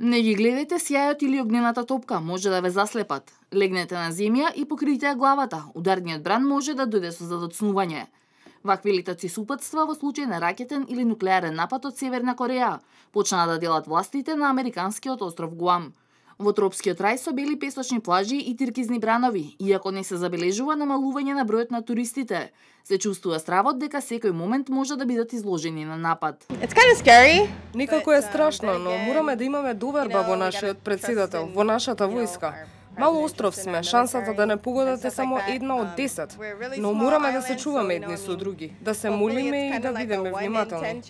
Не ги гледајте сјајот или огнената топка, може да ве заслепат. Легнете на земја и покрите ја главата. Ударниот бран може да дојде со задоцнување. Вакви летаци супатства во случај на ракетен или нуклеарен напад од Северна Кореја почнаа да делат властите на американскиот остров Гуам. Во тропскиот рај со бели песочни плажи и тиркизни бранови, иако не се забележува намалување на бројот на туристите, се чувствува стравот дека секој момент може да бидат изложени на напад. It's kind of scary. Никако е страшно, но мораме да имаме доверба во нашиот председател, во нашата војска. Мало остров сме, шансата да не погодат е само 1 од 10, но мораме да се чуваме едни со други, да се молиме и да бидеме внимателни.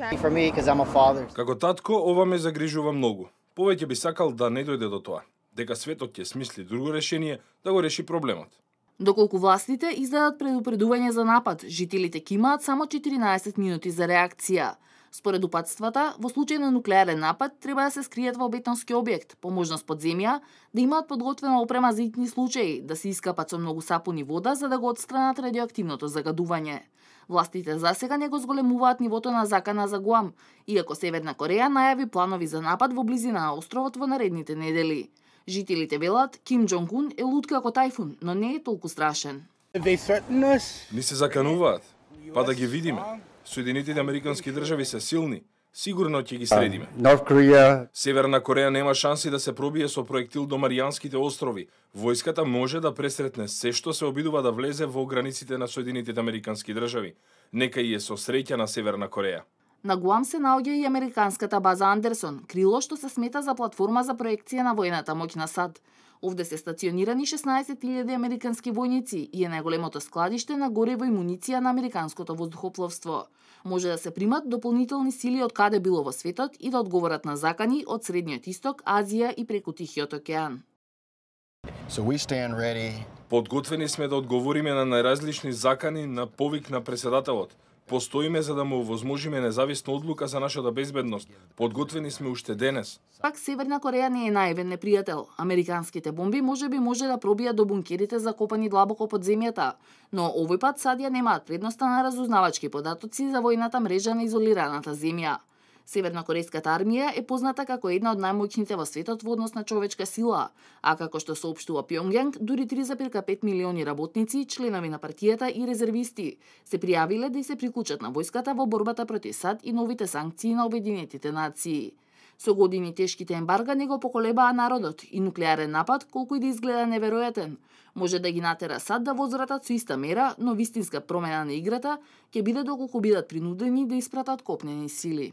Како татко, ова ме загрижува многу. Повеќе би сакал да не дојде до тоа, дека светот ќе смисли друго решение да го реши проблемот. Доколку властите издадат предупредување за напад, жителите ќе имаат само 14 минути за реакција. Според упатствата, во случај на нуклеарен напад треба да се скријат во бетонски објект, по можност под земја, да имаат подготвена опрема за итни случаи, да се искапат со многу сапун и вода за да го отстранат радиоактивното загадување. Властите засега не го зголемуваат нивото на закана за Гуам, иако Северна Кореја најави планови за напад во близина на островот во наредните недели. Жителите велат Ким Џонг Ун е луд како тајфун, но не е толку страшен. Ни се закануваат, па да ги видиме. Соединетите американски држави се силни, сигурно ќе ги средиме. Северна Кореја нема шанси да се пробие со проектил до Маријанските острови. Војската може да пресретне се што се обидува да влезе во границите на Соединетите американски држави. Нека и е со среќа на Северна Кореја. На Гуам се наоѓа и американската база Андерсон, крило што се смета за платформа за проекција на војната моќ на САД. Овде се стационирани 16.000 американски војници и е најголемото складиште на гориво и муниција на американското воздухопловство. Може да се примат дополнителни сили од каде било во светот и да одговорат на закани од Средниот Исток, Азија и преку Тихиот океан. Подготвени сме да одговориме на најразлични закани на повик на председателот. Постоиме за да му овозможиме независна одлука за нашата безбедност. Подготвени сме уште денес. Пак Северна Кореја не е наивен непријател. Американските бомби може да пробијат до бункерите закопани длабоко под земјата, но овој пат САД немаат предноста на разузнавачки податоци за војната мрежа на изолираната земја. Севернокорејската армија е позната како една од најмоćните во светот во однос на човечка сила, а како што соопштува Пјонгјанг, дури 3,5 милиони работници, членови на партијата и резервисти се пријавиле да се приклучат на војската во борбата против САД и новите санкции на Обединетите нации. Со години тешките ембарга не го поколебаа народот и нуклеарен напад, колку и да изгледа неверојатен, може да ги натера САД да возвратат со иста мера, но вистинска промена на играта ќе биде доколку бидат принудени да испратат копнени сили.